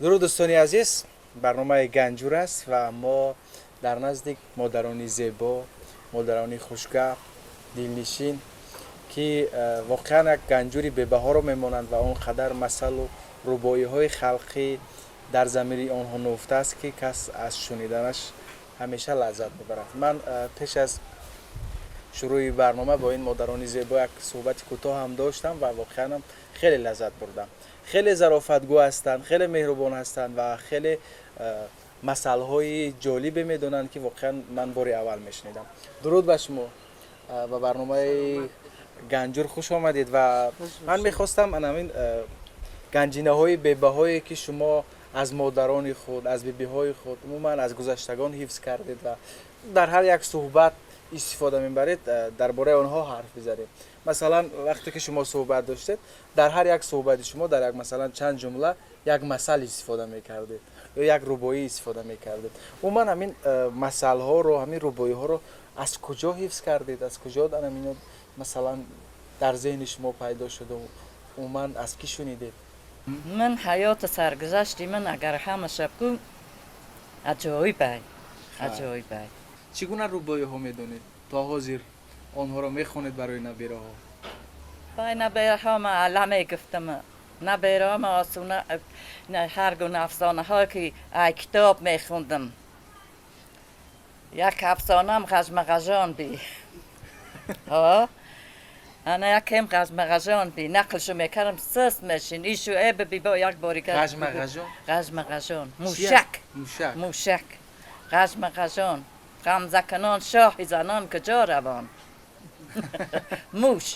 Дуруд, дӯстони азиз, барномаи Ганҷур аст ва мо дар назди модарони зебо, модарони хушгап, дилнишин, ки воқеан як ганҷури бебаҳоро мемонанд ва он қадар масалу рубоиҳои халқӣ дар замири онҳо нуфта аст, ки кас аз шуниданаш ҳамеша лаззат мебарад. Ман пеш аз шурӯи барнома бо ин модарони зебо як суҳбати кӯтоҳ ҳам доштам ва воқеанам хеле лаззат бурдам. Хеле зарофатгӯ ҳастанд, хеле меҳрубон ҳастанд ва хеле масъалҳои ҷолибе медонанд, ки воқеан ман бори аввал мешунидам. Дуруд ба шумо, ба барномаи Ганҷур хуш омадед. Ва ман мехостам анамин ганҷинаҳои бебаҳое, ки шумо аз модарони худ, аз бибиҳои худ, умуман аз гузаштагон ҳифз кардед ва дар ҳар як суҳбат истифода мебаред, дар бораи онҳо ҳарф бизанем. Масалан, вақте ки шумо суҳбат доштед, дар ҳар як суҳбати шумо дар як, масалан, чанд ҷумла як масал истифода мекардед ё як рубоӣ истифода мекардед. Умуман ҳамин масалҳоро, ҳамин рубоиҳоро аз куҷо ҳифз кардед, аз куҷо ҳамино, масалан, дар зеҳни шумо пайдо шуду умуман аз кӣ шунидед? Ман ҳаёти саргузашти ман агар ҳамаша бгӯ, аҷоибай, аҷоибай. Чӣ гуна рубоиҳо медонед то ҳозир, онҳоро мехонед барои набераҳо? Бай набераҳо ма алла мегуфтам, набераҳо ма осуна ҳар гуна афсонаҳое, ки ай китоб мехондам. Як афсонаам Ғажмағажон би. Ана якем Ғажмағажон би, нақлшу мекардам, сист мешин ишу э биби бо як бори. Ғажмағажон? Ғажмағажон, мушак. Мушак. Мушак. Ғажмағажон ғамзакунон, шоҳи занон куҷо равон? Муш: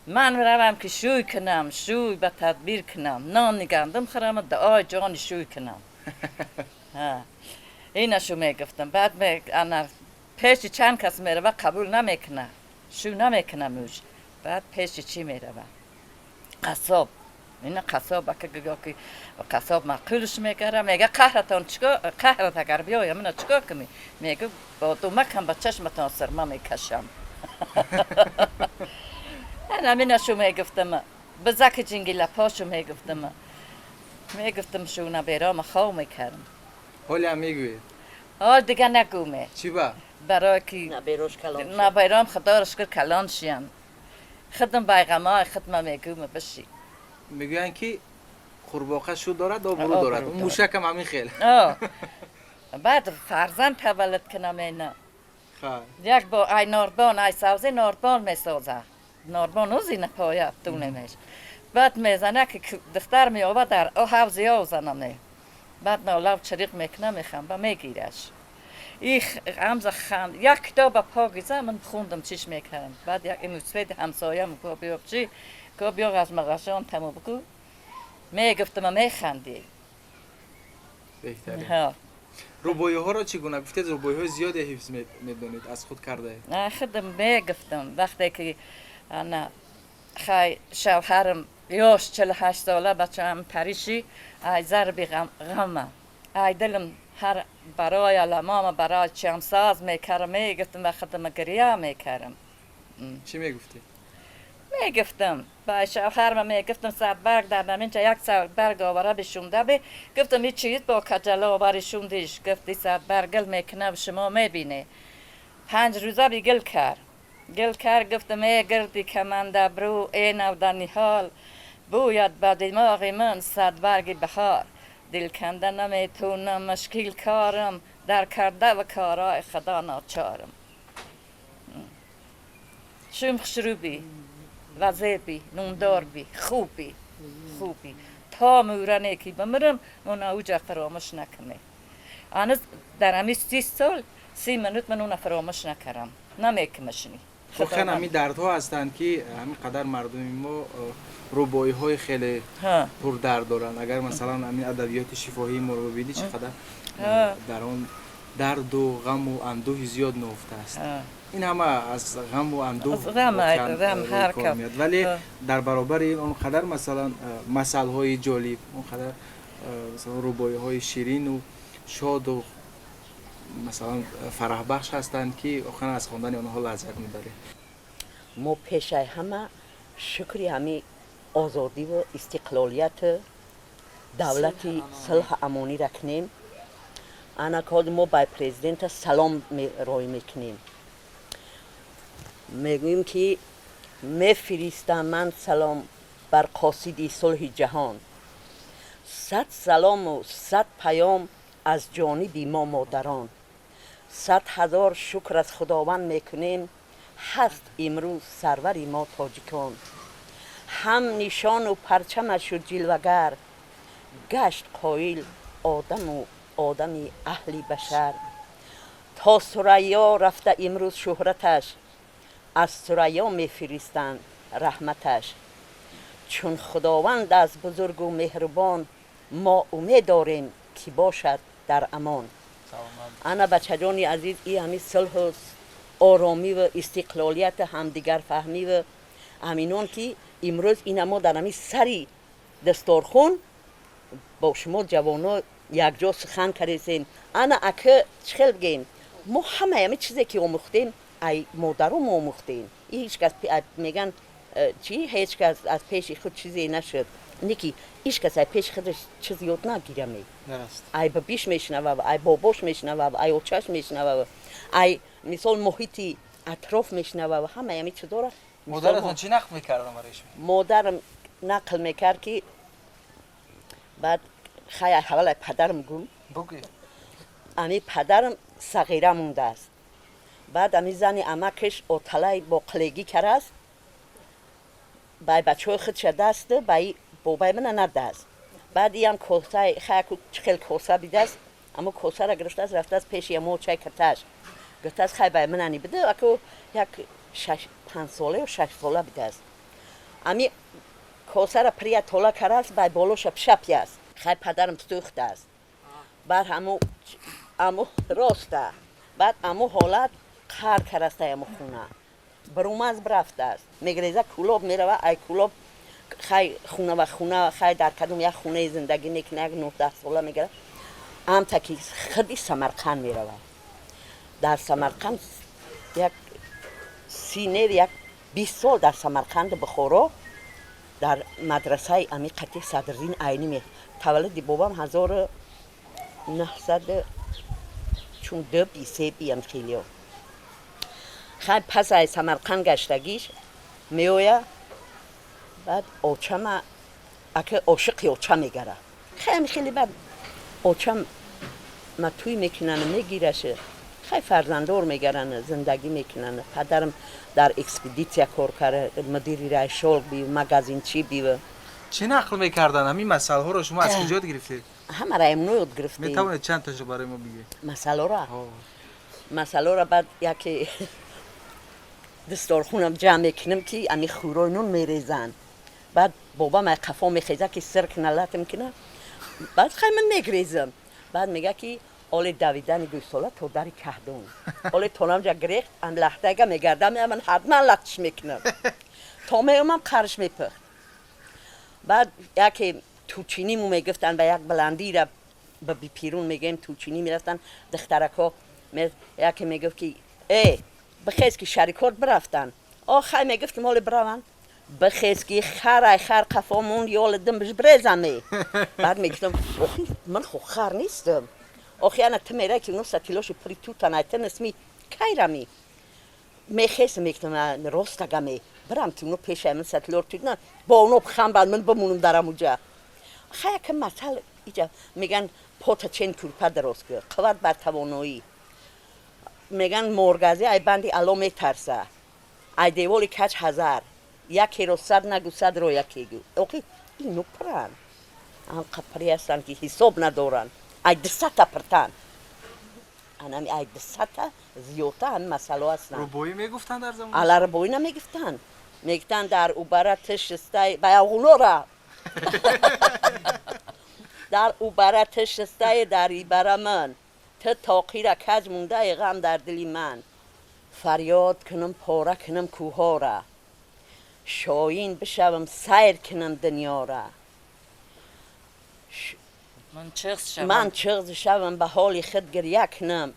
ман равам, ки шӯй кунам, шӯй ба тадбир кунам, нони гандум хӯрам, дуои ҷони шӯй кунам. Инашу мегуфтам. Баъд ана пеши чанд кас мерава, қабул намекуна, шӯй намекуна муш. Баъд пеши чӣ мерава? Қассоб. Ина қассоб ака гӯё ки қассоб маъқулш мегара, мега: «Қаҳратон чико, қаҳрат агар биёям, ина чико кунӣ?» Мега: «Бо думакам ба чашматон сирма мекашам». Ҳаминашу мегуфтам, бизаки ҷингилапошу мегуфтам, мегуфтам, шу наберома хов мекардам. Ҳолиам мегӯед? Ҳол дига нагӯме. Чӣ ба? Барое ки наберош калон шуд. Набером, худоро шукр, калон шиям. Худам байгамои худма мегӯма, биши. Мегӯянд, ки қурбоқа шу дорад, обрӯ Обрӯ дорад. дорад. Мушакам ҳамин хел. О, баъд фарзанд таваллуд кунам ина. Як бо ай норбон, ай савзи норбон месоза, норбон узина поя тунемеш. Баъд мезана, ки духтар меёба, дар ҳавзи озанаме. Баъд нолав чириқ мекуна, мехамба, мегираш. Их ҳамза ханд, як китоба погиза ман хондам, чиш мекардам. Баъд як имусфеди ҳамсоям го биё, чи го биё, ғазмағашон тамо бигӯ, мегуфтама, механдӣ. Беҳтарин. Ҳа. Рубоиҳоро чӣ гуна? Гуфтед, рубоиҳои зиёде ҳифз медонед, аз худ кардаед. Худам мегуфтам. Вақте ки ана хай шавҳарам ёш 48 сола бачаам париши, ай зарби ғама, ай дилам ҳар барои аламома, барои чиам соз мекардам, мегуфтам ва худама гиря мекардам. Чӣ мегуфтед? Мегуфтам ба шавҳарма, мегуфтам: «Садбарг дар наминҷа як садбарг овара бишунда бе». Гуфтам: «И чиз бо каҷала овари шундиш?» Гуфти: «Садбарг гил мекуна, шумо мебине». 5 рӯза би гил кард, гил кард. Гуфтам: «Э гирди камандабрӯ, э навда ниҳол, бӯяд ба димоғи ман садбарги баҳор. Дилканда наметунам, мушкил корам, дар карда ва корҳои худо ночорам. Шум хушрӯ вазеби, нумдор би, хуби, хуби, то мӯране ки бимирам, мона уҷа фаромӯш накунӣ». Ҳанӯз дар ҳамин 30 сол 30 минут ман уна фаромӯш накардам, намекумашни. Воқеан ҳамин дардҳо ҳастанд, ки ҳамин қадар мардуми мо рубоиҳои хеле пурдард доранд. Агар, масалан, ҳамин адабиёти шифоҳии моро бибинӣ, чӣ қадар дар он дарду ғаму андӯҳи зиёд нуҳуфта аст. Ин ҳама аз ғаму андӯҳ меяд, вале дар баробари ин он қадар, масалан, масалҳои ҷолиб, он қадар, масалан, рубоиҳои ширину шоду, масалан, фараҳбахш ҳастанд, ки воқеан аз хондани онҳо лаззат мебарем. Мо пешаи ҳама шукри ҳами озодиву истиқлолият. Давлати сулҳу амониро кунем. Ана ҳози мо ба президента салом рой мекунем, мегӯем, ки мефиристам ман салом бар қосиди сулҳи ҷаҳон, 100 салому 100 паём аз ҷониби мо модарон. 100 000 шукр аз Худованд мекунем, ҳаст имрӯз сарвари мо тоҷикон. Ҳам нишону парчамаш шуд ҷилвагар, гашт қоил одаму одами аҳли башар. То Сурайё рафта имрӯз шӯҳраташ, аз Сурайё мефиристанд раҳматаш. Чун Худованд аст бузургу меҳрубон, мо умед дорем, ки бошад дар амон. Ана, бачаҷони азиз, и ҳами сулҳу оромиву истиқлолияту ҳамдигарфаҳмиву ҳаминон, ки имрӯз ина мо дар ҳами сари дасторхун бо шумо ҷавоно якҷо сухан кардесем. Ана, ака, чӣ хел бигем, мо ҳамаи ҳами чизе, ки омӯхтем, ай модаро мо омӯхтем. Ҳеҷ кас, меган чӣ, ҳеҷ кас аз пеши худ чизе нашуд, не ки ҳеҷ кас ай пеши худаш чиз ёд нагираме. Ай бибиш мешунава, ай бобош мешунава, ай очаш мешунава, ай мисол муҳити атроф мешунава, ҳамаи ҳами чизора. Модаратон чӣ нақл мекардам барои шумо? Модарам нақл мекард, ки баъд хай аввал падарам гум. Бугӯ. Ами падарам сағира мондааст. Баъд ами зани амакаш оталай бо қилегӣ кардааст, бай бачаҳои худша даст, баи бобаи мана надааст. Баъд иам косаи хаяку чӣ хел коса бидааст, амо косара гирифтааст, рафтааст пеши амо чай каташ, гуфтааст: «Хай, бай манани бида». Аку як 5 сола ё 6 сола бидааст. Ами косара прия тола кардааст, бай болоша пшапяст. Хай, падарам сӯхтааст. Баъд ҳамо роста, баъд амо ҳолат қар кардаста, амо хуна баромаз бирафтааст. Мегреза, Кулоб мерава. Ай Кулоб, хай, хуна ва хуна, хай, дар кадом як хунаи зиндагӣ мекуна, як 19 сола мегара, амта ки худи Самарқанд мерава. Дар Самарқанд як си не, як 20 сол дар Самарқанду Бухоро дар мадрасаи ами қати Садриддин Айнӣ. Таваллуди бобам 1900 чун дуби себиам хелиё. Хай, пас ай Самарқанд гаштагиш меоя. Баъд очама ака ошиқи оча мегара. Хай, хеле баъд очам ма тӯй мекунанд, мегираша. Хай, фарзандор мегаранд, зиндагӣ мекунанд. Падарам дар экспедитсия кор карда, мудири райшол бив, магазинчӣ бив. Чӣ нақл мекарданд? Ҳамин масъалаҳоро шумо аз куҷо ёд гирифтед? Ҳамаро эмно ёд гирифтем. Метавонед чанд ташо барои мо бигӯед? Масъаларо, масъаларо баъд яке дасторхунам ҷамъ мекунам, ки ами хӯрои нун мерезанд. Баъд бобам ай қафо мехеза, ки сир кина, латм кина. Баъд хай, ман мегрезам. Баъд мега, ки оли давидани гӯсола то дари каҳдон, оли тонамҷа гирехт, ам лаҳтага мегардам, ман ҳатман латш мекунам. То меомам, қарш мепухт. Баъд яке тучиниму мегуфтанд, ба як баландира ба бипирун мегӯем, тучинӣ мерафтанд духтаракҳо. Яке мегуфт, ки э, бихез, ки шарикот бирафтанд. О, хай, мегуфтим, оли бираванд. Бихез, ки хар ай хар қафо монд, ёли димбиш бирезаме. Баъд мегуфтам: «Охи, ман хо хар нестам, охи». Ана ту мерай, ки нуса тилоши пури тутан, ай ту нисми кайрами мехесм. Мегуфтам: «Ростагаме бирам, ки уно пешай ман сатилор тутна, бо уно пхамбанд, ман бимонам дар амуҷа». Хай, яка масал иҷа меган: «Пота чен курпа дароз кӯ, қувват бар тавоноӣ». Меган: «Моргазе ай банди ало метарса, ай деволи кач ҳазар, якеро сад нагӯ, садро яке гӯ». Охи, ино пиранд, анқа пири ҳастанд, ки ҳисоб надоранд, ай 200-та пиртанд. Анами ай 200-та зиёдта ҳами масъало ҳастанд. Рубоӣ мегуфтанд дар замон? Ала, рубоӣ намегуфтанд, мегуфтанд: «Дар убара тишистай ба яғунора, дар убара тишистае, дар ибара ман, ту тоқира каҷ мондаи, ғам дар дили ман. Фарёд кунам, пора кунам кӯҳора, шоин бишавам, сайр кунам дунёра». Ман чиғз шавам. Ман чиғз шавам, ба ҳоли худ гирья кунам,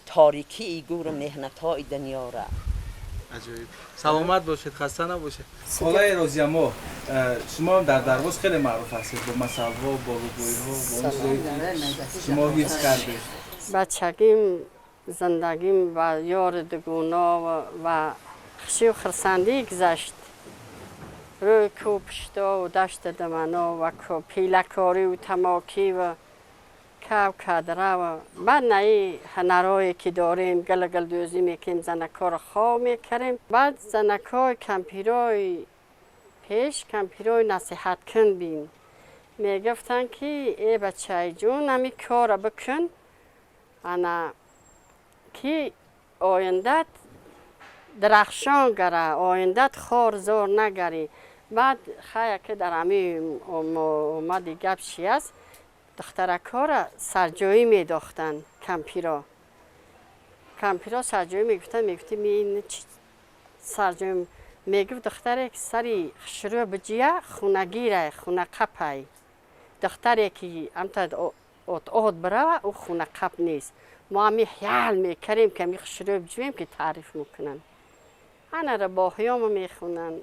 торикии гӯру меҳнатҳои дунёра. Аҷоиб, саломат бошед, хаста набошед. Холаи Розиямо, шумо дар Дарвоз хеле маъруф ҳастед бо масалҳо, бо рубоиҳо, бо он чизое ки шумо ҳифз кардед. Бачагим, зиндагим ба ёри дугуно ва хушию хурсандӣ гузашт. Рӯи кӯ пуштову дашта дамано ва пилакориву тамокӣ ва кав кадра. Баъд наи ҳунарҳое ки дорем, гила-гулдӯзӣ мекунем, занакҳоро хоб мекардем. Баъд занакҳои кампирои пеш, кампирои насиҳаткун бин, мегуфтанд, ки э бачаи ҷун, ҳами корро бикун, ана ки ояндат дарахшон гара, ояндат хор зор нагарӣ. Баъд хая ки дар ҳами омади гап чи аст, духтаракҳоро сарҷоӣ медохтанд кампиро. Кампиро сарҷоӣ мегуфтанд, мегуфтем, ин чи сарҷоӣ? Мегуфт, духтаре ки сари хушрӯ биҷия, хунагирай, хунақапай. Духтаре ки амта от бирава, ӯ хунақап нест. Мо ҳами ҳиял мекардем, ки ами хушрӯ биҷӯем, ки таъриф мекунанд. Ана рубоҳиёмо мехонанд,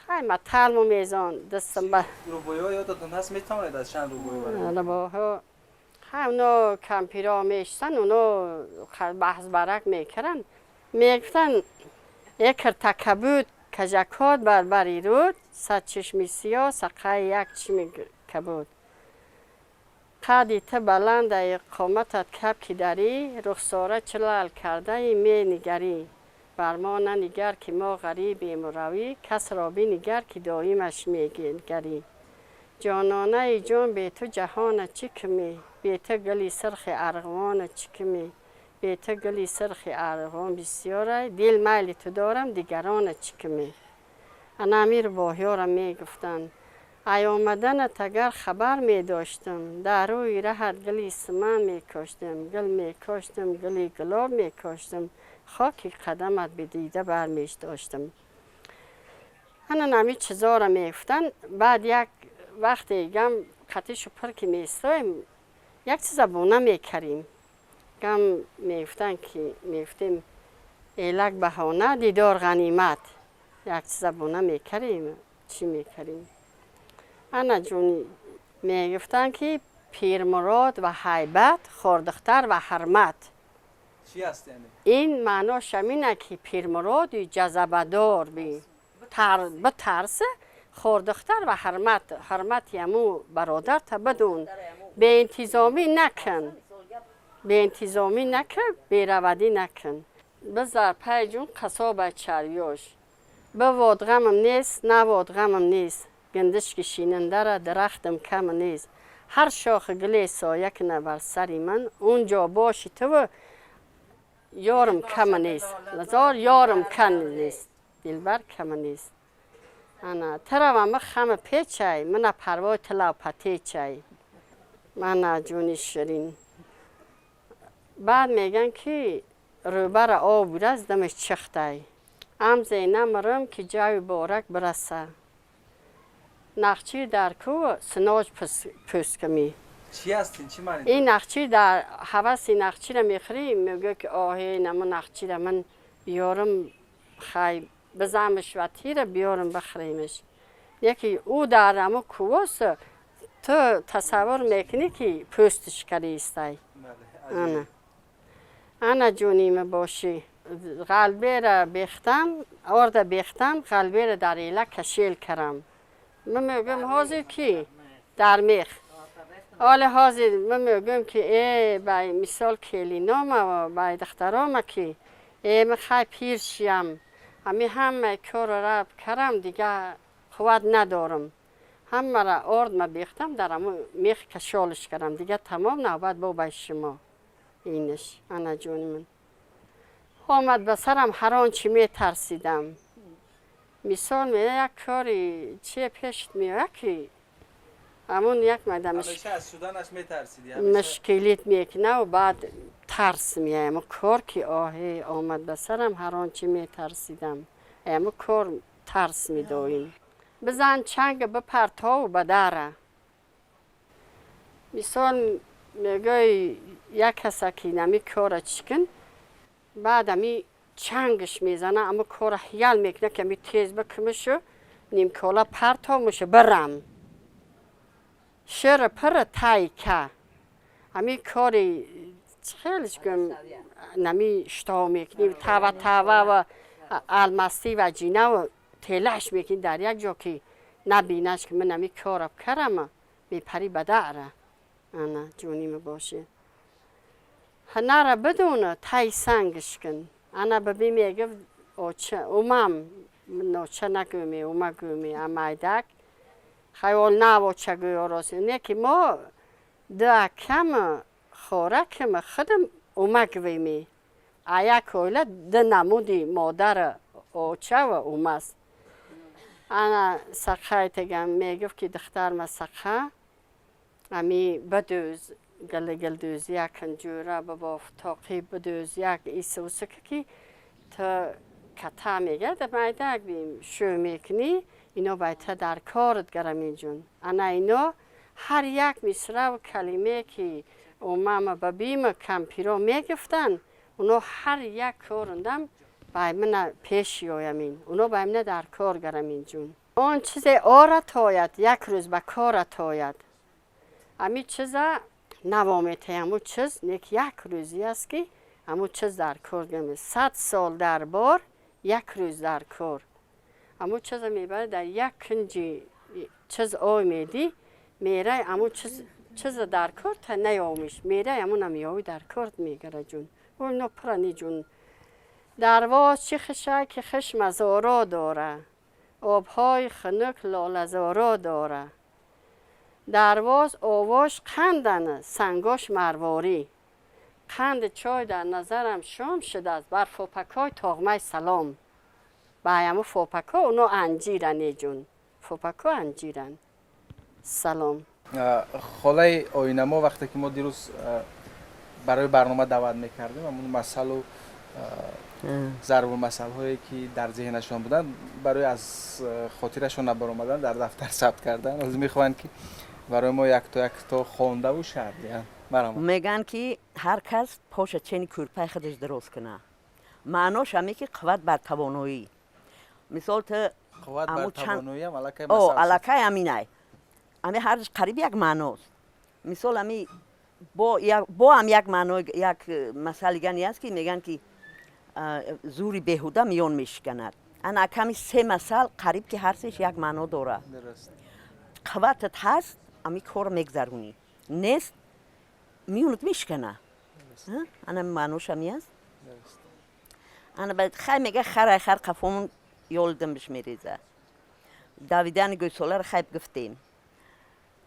хай маталмо мезон дастам ба Рубоиҳо ёдатон ҳаст? Метавонед аз чанд рубоӣ барои Рубоҳиҳо, хай, оно кампиро мешистанд, оно баҳсбарак мекарданд, мегуфтанд: як киртакабуд кажакот бар бари руд, сад чишми сиёҳ, сақаи як чишми кабуд. Қадди ту баландай, қоматат кабки дарӣ, рухсора чӣ лал кардаи менигарӣ. Бар мо нанигар, ки мо ғарибему равӣ, касро бинигар, ки доимаш менигарӣ. Ҷононаи ҷон, бе ту ҷаҳона чӣ кумӣ? Бе ту гули сирхи арғувона чӣ кумӣ? Бе ту гули сирхи арғувон бисёрай, дил майли ту дорам, дигарона чӣ кумӣ? Ана ҳамин рубоҳиёро мегуфтанд. Ай омаданат агар хабар медоштам, дар рӯи раҳат гули суман мекоштам, гул мекоштам, гули гулоб мекоштам, хоки қадамат бидида бармедоштам. Ана ҳамин чизоро мегуфтанд. Баъд як вақте гам қатӣ шупур ки меистоем, як чиза бона мекардем, гам мегуфтанд, ки мегуфтем: элак баҳона, дидор ғанимат. Як чиза бона мекардем, чӣ мекардем? Ана ҷуни, мегуфтанд, ки пирмурод ва ҳайбат, хордухтар ва ҳурмат. Чӣ аст яъне? Ин маънош ҳамина, ки пирмуроди ҷазабадор битарс, хордухтар ва ҳурмат, ҳурмати ҳаму бародарта бидун, беинтизомӣ накун, беинтизомӣ накун, беравадӣ накун. Бизар пай ҷун қасоба чарёш бивод, ғамам нест, навод, ғамам нест, гиндишки шинандара дарахтам кам нест. Ҳар шохи гуле соя кина бар сари ман, он ҷо боши туву ёрам кама нест, лазор ёрам кам нест, дилбар кама нест. Ана таравама хама печай, мана парвои тилав патечай. Мана ҷуни ширин, баъд мегӯянд, ки рӯбара об бураз, дамаш чихтай. Амзе намарам, ки ҷави борак бираса, нахчир дар кӯ синоҷ пӯскамӣ. Чӣ аст ин, чӣ маъни? Ин нахчир дар ҳаваси нахчира мехӯрӣ, мегӯяд, ки оҳе, намо нахчира ман биёрам, хай бизамаш ва тира биёрам, бихӯремаш. Яки ӯ дар амо кӯвост, ту тасаввур мекунӣ, ки пӯстиш каристай. Ана, ана ҷунима бошӣ, ғалбера бехтам, орда бехтам, ғалбера дар ела кашел карам. Ман мегӯям, ҳозир ки дар мех оле ҳозир ман мегӯям, ки э бай мисол келинома, бай духтарома, ки э ман хай пир шиям, ҳами ҳамаи корро раб карам, дига қувват надорам. Ҳамара орд ма бехтам, дар амо мех кашолиш кардам, дига тамом, навбат бо бай шумо инаш. Ана ҷони ман, омад ба сарам ҳар он чӣ метарсидам. Мисол, як кори чие пешт меояд, ки ҳамун як майда Ҳамеша аз шуданаш метарсидӣ? Мушкилит мекунаву баъд тарс меояд. Амо кор, ки оҳе, омад ба сарам ҳар он чӣ метарсидам, амо кор тарс медоим. Бизан чанга, бипартову ба дара. Мисол, мегӯй як каса, ки нами кора чӣ кун, баъд ами Чангш мезана, аммо кора ҳиял мекуна, ки ами тез бикумушу нимкола партомушу бирам. Шири пира тайка. Ами кори хелеш гум нами што мекунӣ, тава тава ва алмастӣ ва ҷинаву телаш мекунӣ дар як ҷо, ки набинаш, ки ман ами кора карама, мепарӣ ба даъра. Ана ҷонима боше. Ҳунара бидуна тай сангш кун. Ана биби мегуфт, оча умам ноча нагӯме, ума гӯме амайдак хаёл нав оча гӯё рост не, ки мо ду акам хоракам худам ума гӯеме. А як оила ду намуди модар оча ва умаст. Ана сақайтегам мегуфт, ки духтарма сақа ами бидӯз, гилгилдӯз як ҷӯра бибоф, тоқӣ бидӯз, як исусика, ки ту ката мегӯяд, майдак шӯ мекунӣ, ино байта дар корат гарамиҷун. Ана ино ҳар як мисраву калиме, ки умама бабима кампиро мегуфтанд, уно ҳар як корundам баймина пеш ёямин, уно баймина дар кор гараминҷун. Он чизе орат ояд, як рӯз ба корат ояд. Ами чиза навометаи, ҳамун чиз нек як рӯзе аст, ки ҳамун чиз дар кор гаме. 100 сол дар бор, як рӯз дар кор. Ҳамун чиза мебарад, дар як кунҷи чиз ой медӣ, мерай, ҳамун чиз чиза дар кор та наёмиш, мерай, ҳамунам ёви дар корт мегара ҷун. Ино пурани ҷун. Дарвоз чӣ хиша, ки хиш мазоро дора, обҳои хунук лолазоро дора. Дарвоз овош қандан, сангош марворӣ. Қанди чой дар назарам шом шудааст, бар фопакҳои тоғмаи салом. Ба ҳаму фопакҳо оно анҷиран, еҷун фопакҳо анҷиран. Салом. Холаи оинамо, вақте ки мо дирӯз барои барнома даъват мекардем, ҳамун масалу зарбулмасалҳое, ки дар зеҳнашон буданд, барои аз хотирашон набаромадан дар дафтар сабт кардан. Ҳозир мехоҳанд, ки барои мо якто якто хондаву шарҳ диҳанд. Марҳамат. Мегӯянд, ки ҳар кас поша чени кӯрпаи худаш дароз куна. Маънош ҳаме, ки қувват бар тавоноӣ. Мисол, ту қувват бар тавоноиам аллакай. О, аллакай ҳаминай, ами ҳарш қариб як маъност. Мисол, ами бо ҳам як маъно, як масъали гани аст, ки мегӯянд, ки зури беҳуда миён мешиканад. Ана аками се масал қариб ки ҳар сеш як маъно дорад. Қувватат ҳаст, ами кор мегзаронӣ, нест, миёнат мешикана. Ана маънош ами аст. Ана хай мега, харай хар қафомун ёлдимбиш мереза. Давидани гӯсоларо хайб гуфтем.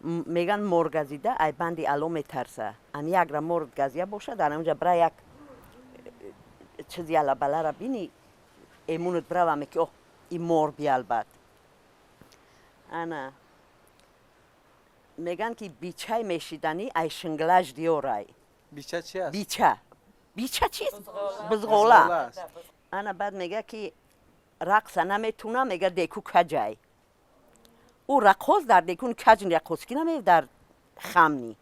Меган, моргазида ай банди ало метарса. Ами якра мор газия бошад, дар ҳамҷа бира, як чизи алабалара бини, эмунат браваме, ки оҳ, и мор биалбад. Ана меган, ки бичай мешиданӣ ай шинглаж диёрай. Бича чи аст? Бича, бича чист? Бизғола. Ана баъд мега, ки рақса наметуна, мега, деку каҷай. Ӯ раққос дар декун каҷ раққос ки наме дар хамни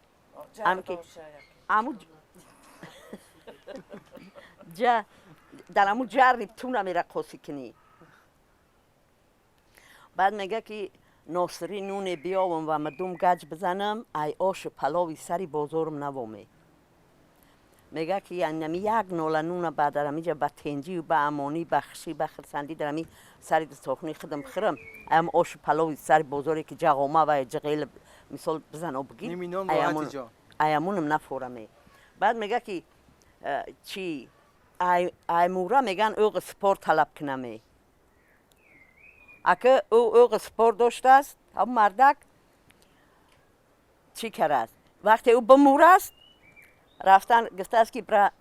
аму ҷа дар аму ҷарри ту намераққосӣ кунӣ. Баъд мега, ки носирӣ нуне биёвам ва мардум гаҷ бизанам, ай ошу палови сари бозорум навоме. Мега, ки нами як нола нуна ба дар амиҷа ба тенҷию ба амонӣ, ба хушӣ, ба хирсандӣ дар ами сари дастохуни худам хӯрам, аям ошу палови сари бозоре, ки ҷағома ва ҷиғел, мисол, бизано бигир, аямунам нафораме. Баъд мега, ки чи аймура меган, ӯғи спор талаб кунаме. Ака ӯ ӯғи спор доштааст, ҳам мардак чӣ карааст? Вақте ӯ бимурааст, рафтан гуфтааст, ки бра,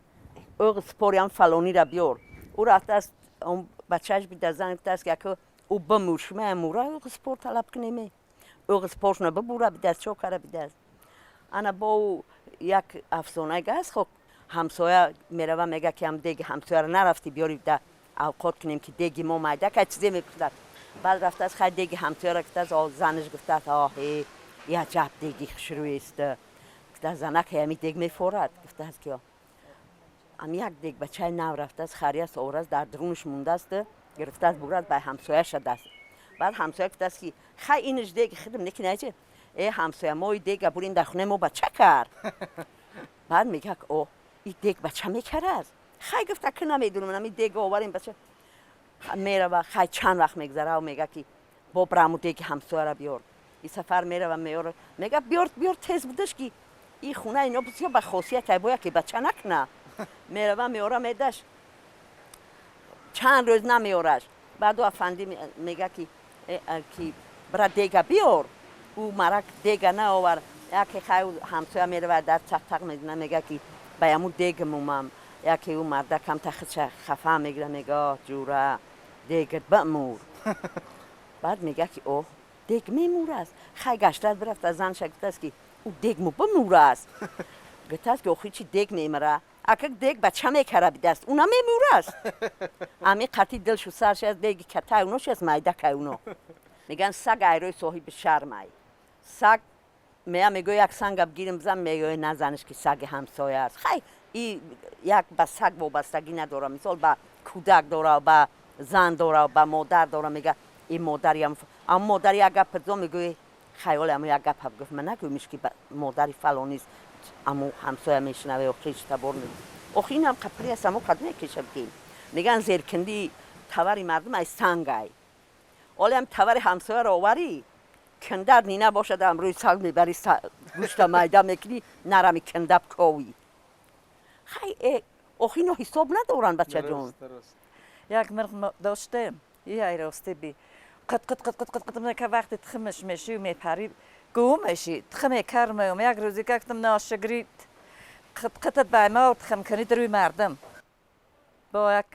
ӯғи спориам фалонира биёр. Ӯ рафтааст, он бачааш бида, зан гуфтааст, ки ака ӯ бимур, шума амура ӯғи спор талаб кунеме? Ӯғи споршуна бибура бидааст, чо кара бидааст. Ана бо ӯ як афсонага аст. Хоб, ҳамсоя мерава, мега, ки ҳам деги ҳамсояро нарафтӣ биёри, да авқот кунем, ки деги мо майда ка чизе мепурсад. Баъд рафтааст, хай, деги ҳамсояро гуфтааст, занаш гуфтааст: «Оҳе, яҷаб деги хушрӯест». Гуфтааст: «Занак, ҳами дег мефорад?» Гуфтааст, ки Ам як дег бачаи нав рафтааст, хариаст, оврааст, дар дурунаш мондааст, гирифтааст, бурааст, ба ҳамсояша даст. Баъд ҳамсоя гуфтааст, ки хай, инаш деги хидм некинаҷи. Э, ҳамсоя, мои дега бурин, дар хонаи мо бача кард. Баъд мегӯяд: о, и дег бача мекарааст. Хай, гуфта, ки намедонам, ами дега оварем, бача мерава. Хай, чанд вақт мегзара, мега, ки бо браму деги ҳамсояра биёр. И сафар мерава, меёра, мега: биёр, биёр, тез будаш, ки и хуна ино бисёр ба хосият ай, бояд ки бача накуна. Мерава, меёра, медаш. Чанд рӯз намеёраш. Баъду афандӣ мега, ки бра, дега биёр. Ӯ марак дега наовар. Яке хай, ҳамсоя мерава, дар чақ-чақ мезана, мега, ки ба яму дег мумам. Яке ӯ марда камта хича хафа мегира, мега: ҷура, дегат бамур. Баъд мега, ки о, дег мемурааст. Хай, гаштааст, бирафта, занша гуфтааст, ки ӯ дег му бимурааст. Гуфтааст, ки охи чи дег мемара? Ака, дег бача мекара бидааст, ӯ намемурааст. Ами қати дилшу саршааст, деги катай уно шаст, майда кай уно. Меган, саг айрӯи соҳиби шармай. Саг мея, мегӯя: як санга бигирим, бизан. Мегӯя: назаниш, ки саги ҳамсоя аст. Хай, и як ба саг вобастагӣ надора, мисол, ба кӯдак дора, ба зан дора, ба модар дора. Мега, и модари, аммо модар як гап зо мегӯи: хаёле, амо як гапа гуфт, ман нагӯмиш, ки модари фалонист, амо ҳамсоя мешунаве, охи табор. Охи, инам қапри аст, амо қад мекеша бигем. Меган, зеркинди тавари мардум ай сангай. Олеам тавари ҳамсояро оварӣ, киндар нина бошад, амрӯи саг мебари, гӯшта майда мекунӣ, нарами киндаб ковӣ. Хай, э, охи ино ҳисоб надоранд, бачаҷон. Як мирғ доштем, и рости би қит қит қит қит қит қит мека. Вақти тхимаш меши, мепари, гум меши, тхиме кармеум. Як рӯзи гуфтам: ношигрит қит қитат байма тхим кунид рӯи мардум. Бо як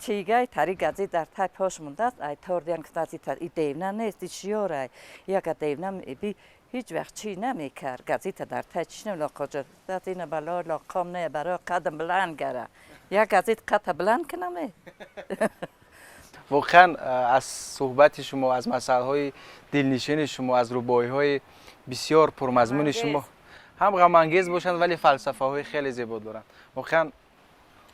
чигай тари гази дар тай пош мондааст. Ай тордиан гуфтааст: и девна нест, и чиёрай? Яка девна би ҳеҷ вақт чӣ намекард. Газита дар тай чӣ лоқоҷа ина бало лоқом не барои қадам баланд гара, як газит қадта баланд кунаме. Воқеан, аз суҳбати шумо, аз масъалаҳои дилнишини шумо, аз рубоиҳои бисёр пурмазмуни шумо, ҳам ғамангез бошанд, вале фалсафаҳои хеле зебо доранд. Воқеан,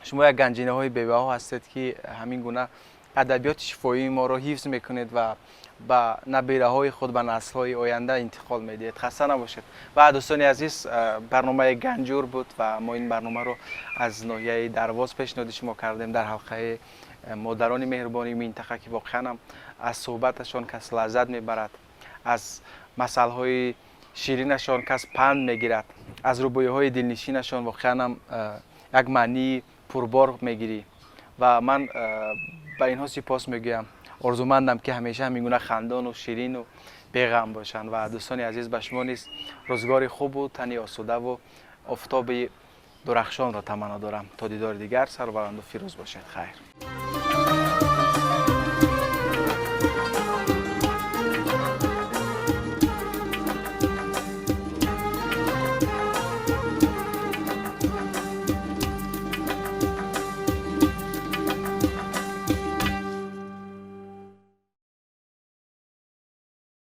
шумо як ганҷинаҳои бебаҳо ҳастед, ки ҳамин гуна адабиёти шифоии моро ҳифз мекунед ва ба набираҳои худ, ба наслҳои оянда интиқол медиҳед. Хаста набошед. Ва дӯстони азиз, барномаи Ганҷур буд ва мо ин барномаро аз ноҳияи Дарвоз пешниҳоди шумо кардем, дар ҳалқаи модарони меҳрубони минтақа, ки воқеанам аз суҳбаташон кас лаззат мебарад, аз масъалаҳои ширинашон кас панд мегирад, аз рубоиҳои дилнишинашон воқеанам як маънии пурбор мегирӣ. Ва ман ба инҳо сипос мегӯям, орзумандам, ки ҳамеша ҳамин гуна хандону ширину беғам бошанд. Ва дӯстони азиз, ба шумо низ рӯзгори хубу тани осудаву офтоби дурахшонро таманно дорам. То дидори дигар сарбаланду фирӯз бошед. Хайр.